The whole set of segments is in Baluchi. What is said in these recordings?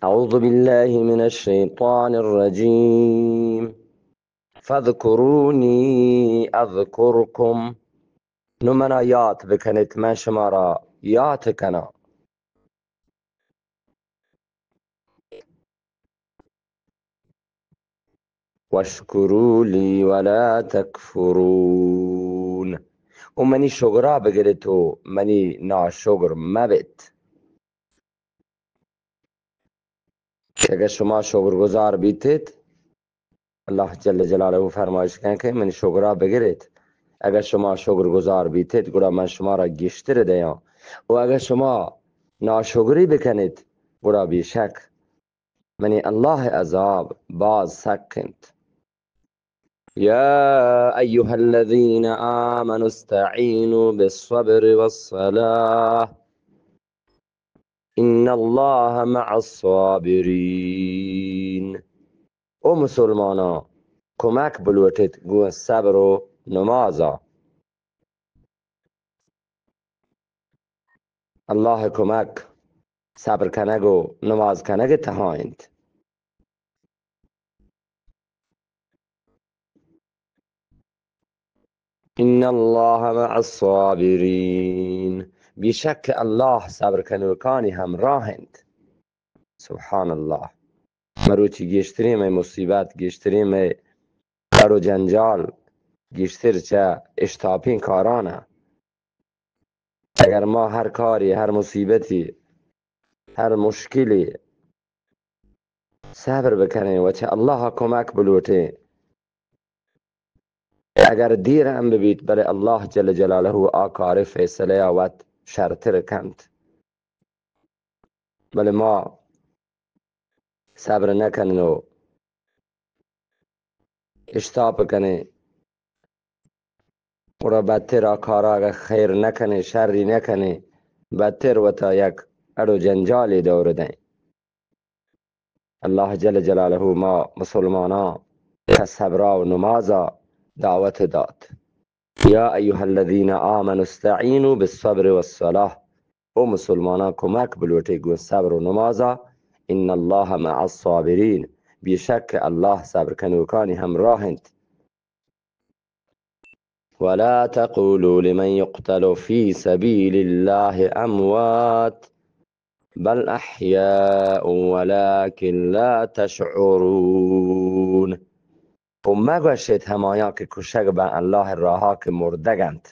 أعوذ بالله من الشيطان الرجيم. فاذكروني أذكركم. نو منا یات بکنیت، من شما را یات کناں. واشکروا لی ولا تکفرون. و منی شگرا بگریت و منی ناشگر مبیت. اگر شما شگرگزار بیتیت، اللہ جل جلالہ فرمائش کن کہ منی شگرا بگریت. اگر شما شگرگزار بیتیت، گڑا من شما را گیشتر دیاں. و اگر شما ناشگری بکنیت، گڑا بیشک منی اللہ عذاب باز سک انت. يا أيها الذين آمنوا استعينوا بالصبر والصلاة إن الله مع الصابرين. او مسلماناں، کمک بلوٹیت گوں صبر و نمازا. اللہ کمک صبر کنگ و نماز کنگ تہا انت. ان اللہ مع الصابرین، بیشک اللہ صبر کنوکانی ہمراہ انت. سبحان اللہ. مروچی گیشترین مئے مصیبت، گیشترین مئے اڑ و جنجال گیشتر چہ اشتاپیں کارانہ. اگر ما ہر کاری، ہر مصیبتی، ہر مشکلی صبر بکنیں و چہ اللہ کمک بلوٹیں، اگر دیر ہم ببیت، بلے اللہ جل جلالہ آ کار فیصلہ وت شرتر کنت. بلے ما صبر نکنیں و اشتاپ کنیں، گڑا بدتر آ کارا اگہ خیر نکنیں، شری نکنیں، بدتر وتا یک اڑ و جنجالی دور دیں. اللہ جل جلالہ ما مسلماناں کہ صبرا و نمازا دعوت دات. یا ایها الذین آمنوا استعینوا بالصبر والصلاة. او مسلماناں، کمک بلوٹے گوں صبر و نمازا. ان اللہ مع الصابرین، بیشک اللہ صبر کنوکانی ہمراہ انت. ولا تقولوا لمن يقتل في سبيل الله أموات بل أحياء ولكن لا تشعرون. و مگوشیت ہمایاں کہ کشگ بہ اللہ راہا کہ مردگ انت،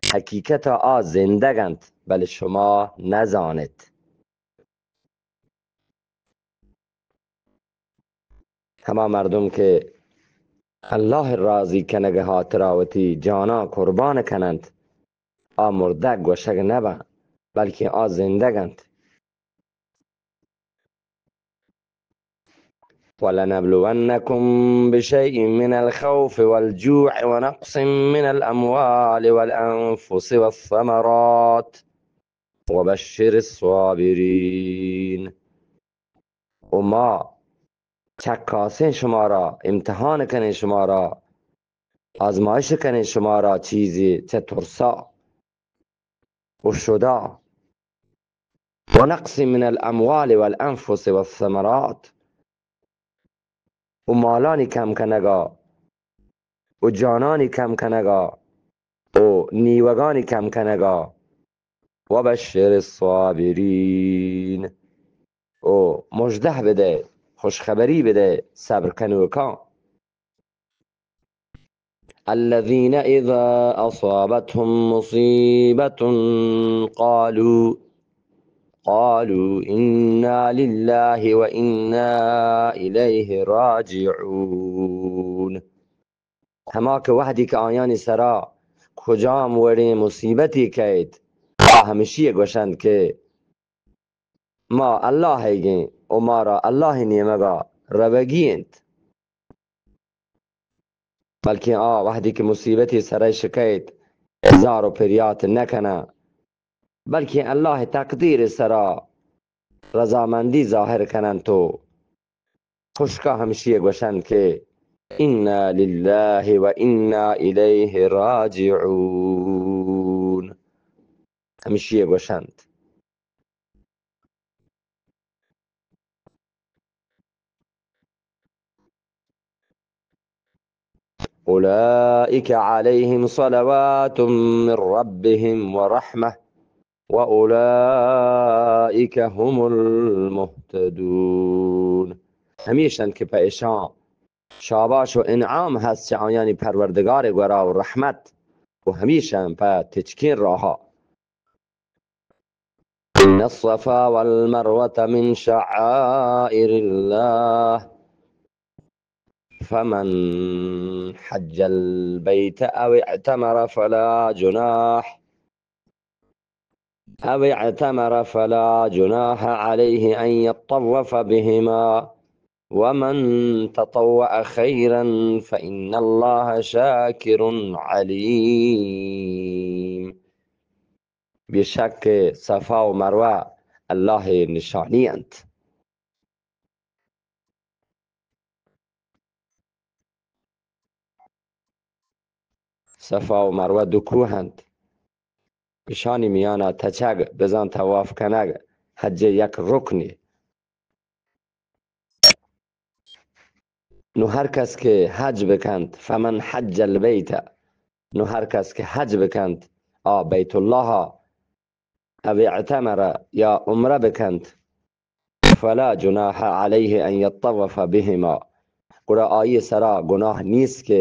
حقیقتا آ زندگ انت، بلے شما نزانیت. ہما مردم کہ اللہ راضی کنگ ہاترا وتی جاناں قربان کننت، آ مردگ گوشگ نباں، بلکیں آ زندگ انت. ولنبلونكم بشيء من الخوف والجوع ونقص من الأموال والأنفس والثمرات وبشر الصابرين. و ما چکاسیں شمارا، امتحان کنیں شمارا، آزمائش کنیں شمارا چیزے چہ ترسا و شدا. و نقص من الاموال والانفس والثمرات، و مالانی کم کنگا، و جانانی کم کنگا، و نیوگانی کم کنگا. و بشر الصابرین، و مژدہ بدے، خوشخبری بدے صبر کنوکاں. الذين إذا أصابتهم مصيبة قالوا، قالوا إنا لله وإنا إليه راجعون. ہما کہ وہدی کہ آیانی سرا کجام وڑیں مصیبتی کئیت، آ ہمشی گوشنت کہ ما اللہ ئیگیں و مارا اللہ نیمگا روگی انت. بلکیں آ وہدی کہ مصیبتی سرش کئیت، زار و پریات نکناں، بلکیں اللہ تقدیر سرا رضامندی ظاہر کننت و خشکا ہمشی گوشنت کہ انا للہ و انا الیہ راجعون. ہمشی گوشنت. أولئك عليهم صلوات من ربهم ورحمة وأولئك هم المهتدون. ہمیشن کہ پہ اشان شاباش و انعام ہست چہ آیانی پروردگار گورا و رحمت و ہمیشن پہ تچکین راہا. إن الصفا والمروة من شعائر الله فمن حج البيت أو اعتمر فلا جناح، أو اعتمر فلا جناح عليه أن يطوف بهما ومن تطوع خيرا فإن الله شاكر عليم. بیشک صفا و مروہ اللہ نشانی انت. صفا و مروہ دو کوہ انت. اشانی میانا تچگ، بزان طواف کنگ، حج یک رکنے. نو ہر کس کہ حج بکنت، فمن حج البیت، نو ہر کس کہ حج بکنت، آ بیت اللہ، او اعتمر، یا عمرہ بکنت، فلا جناح علیہ ان یطوف بہما، گڑا آئی سرا گناہ نیست کہ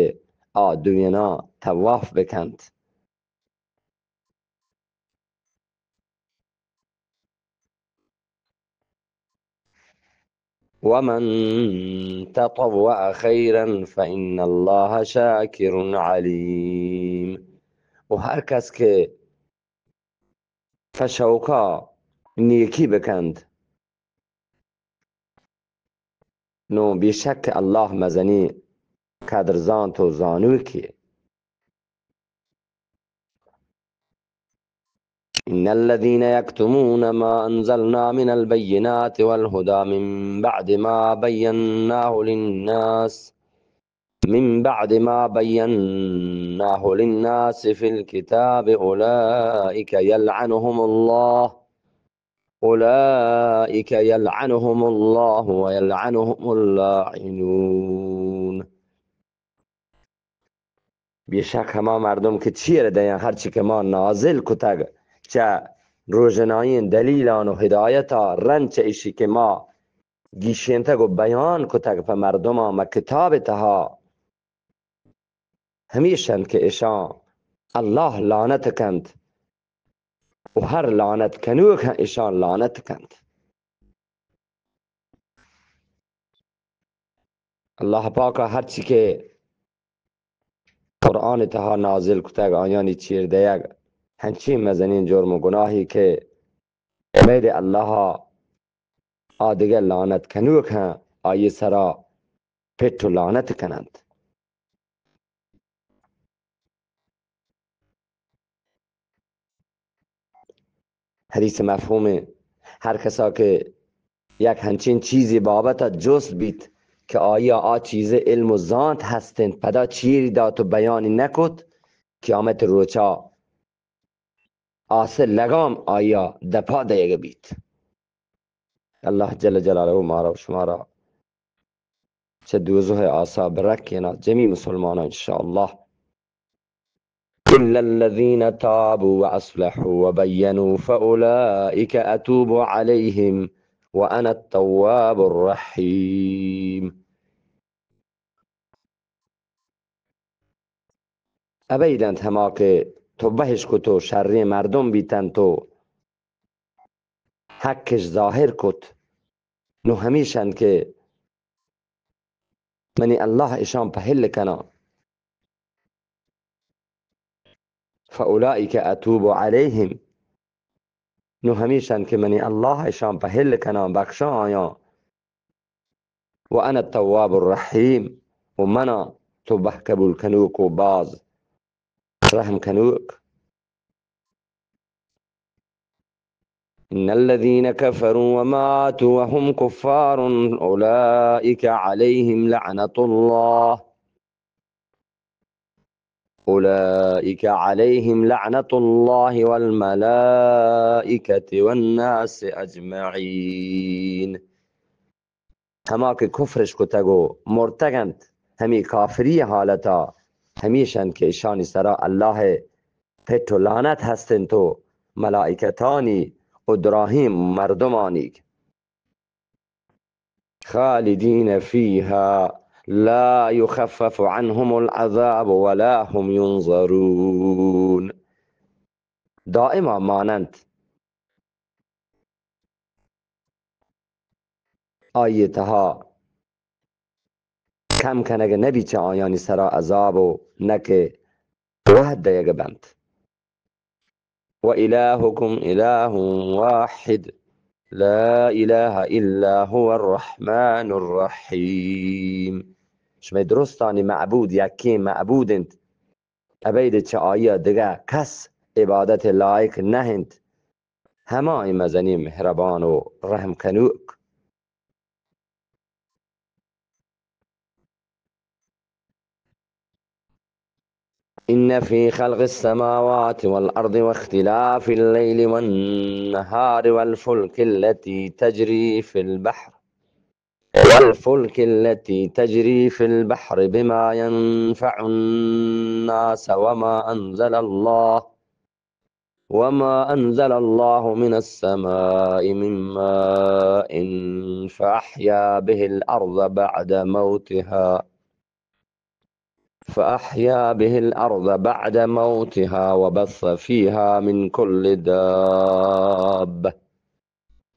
آ دوینا طواف بکنت. ومن تطوع خيرا فإن الله شاكر عليم. و ہر کس کہ فشوقا نیکی بکنت، نو بیشک اللہ مزنی قدر زانت و زانوکی. إن الذين يكتمون ما أنزلنا من البينات والهدى من بعد ما بيناه للناس، من بعد ما بيناه للناس في الكتاب أولئك يلعنهم الله، أولئك يلعنهم الله ويلعنهم اللاعنون. بیشک ہما مردم کہ چیر دیاں ہرچی کہ ما نازل کتگ چہ روژنائیں دلیلان و ہدایتا، رند چہ ایشی کہ ما گیشینتگ و بیان کتگ پہ مردمان مہ کتاب تہا، ہمیش انت کہ اشان اللہ لعنت کنت و ہر لعنت کنوک ہم اشان لعنت کنت. اللہ پاکا ہرچی کہ قرآن تہا نازل کتگ، آیانی چیر دیگ ہنچین مزنین جرم و گناہی کہ بید اللہ آ دگہ لعنت کنوک ہم آئی سرا پٹ و لعنت کننت. حدیث مفہوم، ہر کسا کہ یک ہنچین چیزی بابت جست بیت کہ آیا آ چیز علم و زانت ہست انت، پدا چیری دات و بیانی نکت، قیامت روچا آسے لگام آیا دپا دیگ بیت. اللہ جل جلالہ مارا و شمارا چہ دوزہ آسا برکینا جمی مسلمانا انشاءاللہ. إلا الذين تابوا وأصلحوا وبينوا فأولئك أتوب عليهم وأنا التواب الرحيم. ابید انت ہما کہ توبہ اش کت و شریں مردم بیتنت و حقش ظاہر کت، نو ہمیش انت کہ منی اللہ اشان پہل کناں. فأولئك أتوب عليهم، نو ہمیش انت کہ منی اللہ اشان پہل کناں، بخشاں آیاں. وأنا التواب الرحيم، و منا توبہ قبول کنوک و باز رحم کنوک. إن الذين كفروا وماتوا وهم كفار أولئك عليهم لعنة الله، أولئك عليهم لعنة الله والملائكة والناس أجمعين. ہما کہ کفرش کتگ و مرتگ انت ہمے کافری حالتا، ہمیش انت کہ اشانی سرا اللہ ءِ پٹ و لعنت ہست انت و ملائکتانی و دراہیں مردمانی۔ خالدین فیها لا یخفف عنهم العذاب ولا هم ینظرون۔ دائما ماننت۔ آئی ءِ تہا کم کنگ نبی چہ آیانی سرا عذاب و نہ کہ وہد دئیگ بنت۔ وإلهكم إله واحد لا إله إلا هو الرحمن الرحيم۔ شمئے درستانی معبود یکیں معبود انت، ابید چہ آئی ءَ دگہ کس عبادت ءِ لائق نہ انت، ہمائیں مزنیں مہربان و رحم کنوک۔ إن في خلق السماوات والأرض واختلاف الليل والنهار والفلك التي تجري في البحر والفلك التي تجري في البحر بما ينفع الناس وما أنزل الله وما أنزل الله من السماء من ماء فأحيا به الأرض بعد موتها، فأحيا به الأرض بعد موتها وبث فيها من كل دابة،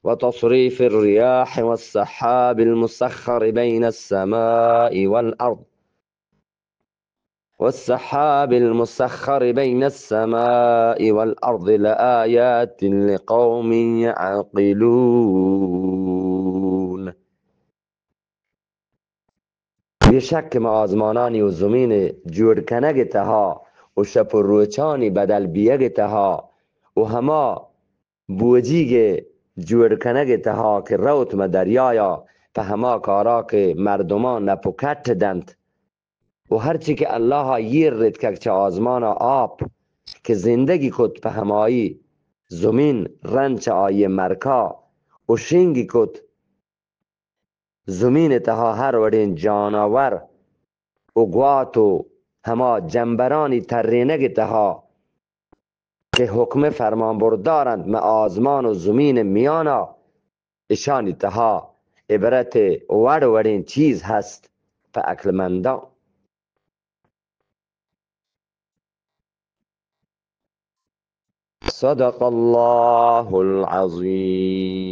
وتصريف الرياح والسحاب المسخر بين السماء والأرض والسحاب المسخر بين السماء والأرض لآيات لقوم يعقلون۔ بے شک کہ ما آزمانانی و زمین ءِ جوڑ کنگ ءِ تہا و شپ و روچانی بدل بیگ ءِ تہا و ہما بوجیگ ءِ جوڑ کنگ ءِ تہا کہ روت مہ دریایا پہ ہما کارا کہ مردمان نپ و کٹ دنت، و ہرچی کہ اللہ ءَ ایر ریتکگ چہ آزمان ءَ آپ کہ زندگی کت، پہ ہمائی زمین رند چہ آئی ءِ مرکا و شنگی کت۔ زمین ءِ تہا ہر وڑیں جانور و گوات و ہما جمبرانی ترینگ ءِ تہا کہ حکم فرمان بردار انت مہ آزمان و زمین ءِ میانا، اشانی تہا عبرت ءِ وڑ وڑیں چیز ہست پہ عقلمنداں۔ صدق اللہ العظیم۔